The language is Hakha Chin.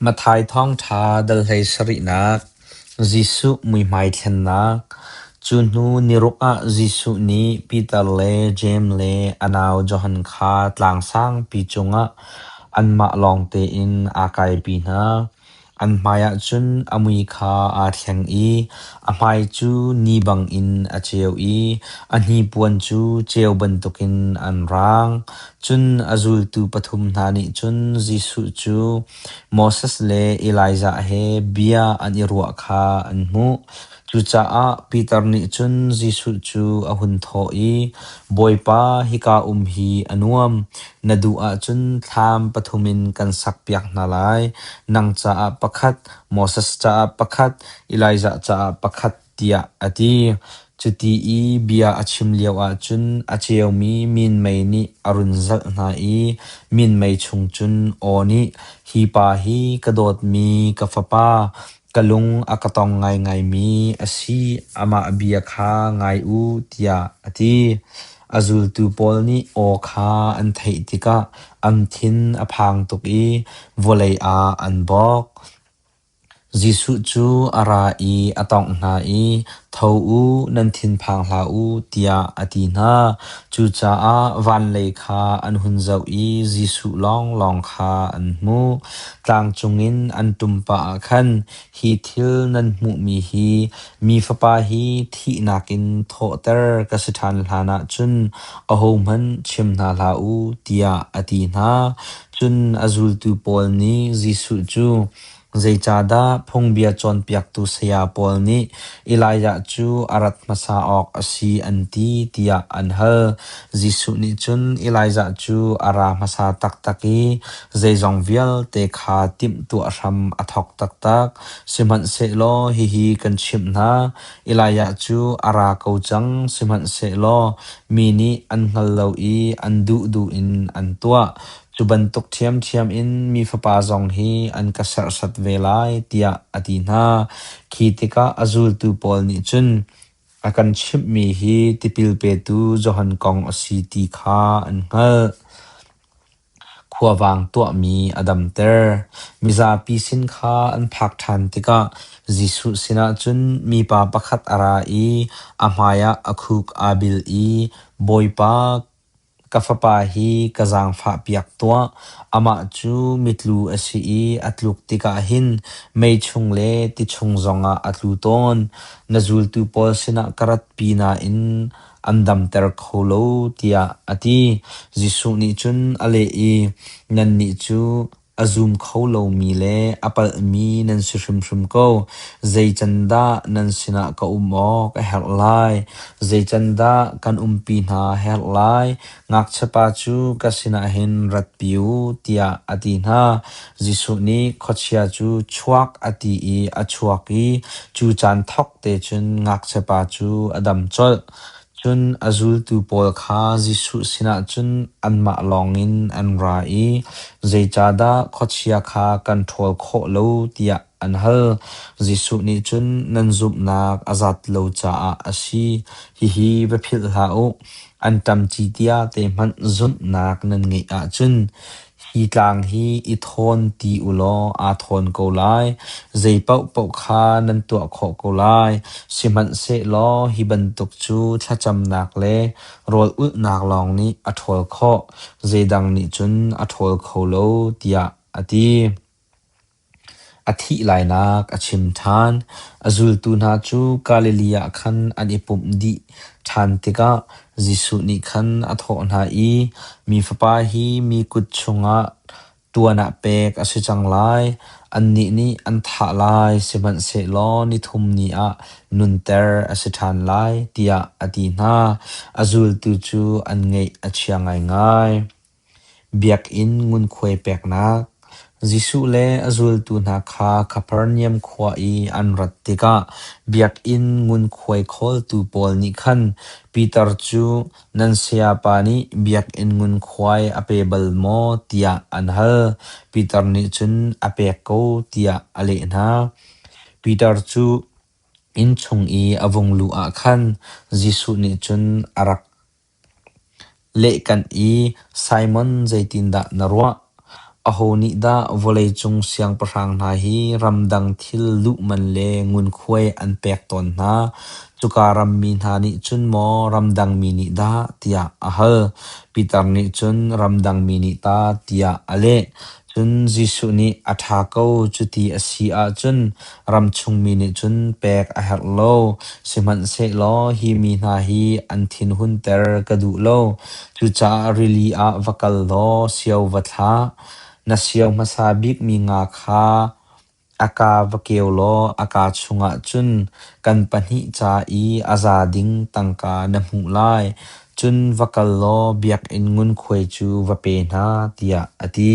Matthai thawngṭha dal hlei sarihnak, Jesuh muihmai thlennak. Cu hnu niruk ah Jesuh nih Piter le Jeim le a nau Johan kha tlang sangpi cungah anmah lawng tein aa kaipi hna. An hmaiah cun a mui kha aa thleng i a hmai cu ni bangin a ceu i a hnipuan cu ceu bantukin an raang. Cun a zultu pathum hna nih cun Jesuh cu Moses le Elijah he bia an i ruah kha an hmuh. Cucaah Peter nih cun Jesuh cu a hun thawh i, “Bawipa, hika um hi a nuam. Na duh ahcun thlam pathum in kan sakpiak hna lai, nang caah pakhat, Moses caah pakhat, Elijah caah pakhat,” tiah a ti. Cuti i bia a chim lioah cun a ceumi minmei nih a run zalh hna i minmei chung cun aw nih, “Hi pa hi ka dawtmi ka fapa, ka lung a ka tong ngaingaimi a si, amah bia kha ngai u,” tiah a ti. A zultu pawl nih aw kha an theih tikah an thin a phang tuk i vawlei ah an bawk. Jesuh cu a ra i a tawngh hna i, “Tho u, nan thinphang hlah u,” tiah a ti hna. Cucaah van lei kha an hun zoh i Jesuh lawnglawng kha an hmuh. Tlang cungin an ṭum pah ah khan, “Hi thil nan hmuhmi hi Mi Fapa hi thihnak in thawhter ka si ṭhan hlanah cun ahohmanh chim hna hlah u,” tiah a ti hna. Cun a zultu pawl nih Jesuh cu, Zeicahdah phungbia cawnpiaktu saya pawl nih Elijah cu a rat hmasa awk a si an ti tiah an hal. Jesuh nih cun Elijah cu a ra hmasa taktak i zeizong vialte kha timhtuah hram a thawk taktak. Sihmanhsehlaw hihi kan chimh hna, Elijah cu a ra ko cang, sihmanhsehlaw mi nih an hngal lo i an duhduh in an tuah. Cu bantuk ṭhiamṭhiam in mi Fapa zong hi an ka serhsat ve lai, tiah a ti hna. Khi tikah a zultu pawl nih cun a kan chimhmi hi tipil petu Johan kong a si ti kha an hngalh. Khuavang tuahmi a damter. Mizapi sin kha an phak ṭhan tikah Jesuh sinah cun mipa pakhat a ra i a hmaiah a khuk aa bil i, “Bawipa, Ka fapa hi ka zaangfahpiak tuah. Amah cu mitlu a si i a tluk tikah hin mei chung le ti chung zongah a tlu tawn. Na zultu pawl sinah ka ratpi nain an damter kho lo, tiah a ti. Jesuh nih cun a leh i, Nannih cu a zum kho lomi le a palhmi nan si hrimhrim ko. Zei can dah nan sinah ka um awk a herh lai? Zei can dah kan umpi hna a herh lai? Ngakchiapa cu ka sinah hin ratpi u, tiah a ti hna. Jesuh nih khuachia cu chuak a ti i a chuak i cu caan thawk te cun ngakchiapa cu a dam colh. Cun a zultu pawl kha Jesuh sinah cun anmah lawngin an ra i, “Zeicahdah khuachia kha kan ṭhawl khawh lo?” tiah an hal. Jesuh nih cun, “Nan zumhnak a zat lo caah a si. Hihi va philh hlah u. Anṭam ci tia te hmanh zumhnak nan ngeih ahcun Hi tlang hi i thawn ti u law aa thawn ko lai. Zei paohpaoh kha nan tuah khawh ko lai. Sihmanhsehlaw hi bantuk cu thlacamnak le rawl ulhnak lawng nih a ṭhawl khawh, zeidang nih cun a ṭhawl kho lo, tiah a ti. A thih lainak a chim ṭhan. A zultu hna cu Galilee ah khan an i pumh dih ṭhan tikah Jesuh nih khan a thawh hna i, “Mi Fapa hi mi kut chungah ṭuan ah pek a si cang lai. Annih nih an thah lai, sihmanhsehlaw nithum ni ah nunter a si ṭhan lai,” tiah a ti hna. A zultu cu an ngaih a chia ngaingai. Biakinn ngunkhuai peknak Jesuh le a zultu hna kha Kapernaum khua i an rat tikah biakinn ngunkhuai khawltu pawl nih khan Peter cu, “Nan sayapa nih biakinn ngunkhuai a pe bal maw?” tiah an hal. Peter nih cun, “A pek ko,” tiah a leh hna. Peter cu inn chung i a vung luh ah khan Jesuh nih cun a rak Lehkanh i, “Simon, zeitindah na ruah? Aho nih dah vawleicung siangpahrang hna hi ramdang thil luh man le ngunkhuai an pek tawn hna? Cuka rammi hna nih cun maw ramdangmi nih dah?" tiah a hal. Peter nih cun, "Ramdangmi nih ta," tiah a leh. Cun Jesuh nih, "A ṭha ko, cuti a si ahcun ramchungmi nih cun pek a herh lo. Sihmanhsehlaw hi mi hna hi an thin hunter ka duh lo. Cucaah rili ah va kal law sio va thla. Na sio hmasa bikmi nga kha a kaa va keu law a kaa chungah cun kan pahnih ca i a za ding tangka na hmuh lai. Cun va kal law biakinn ngunkhuai cu va pe hna," tiah a ti.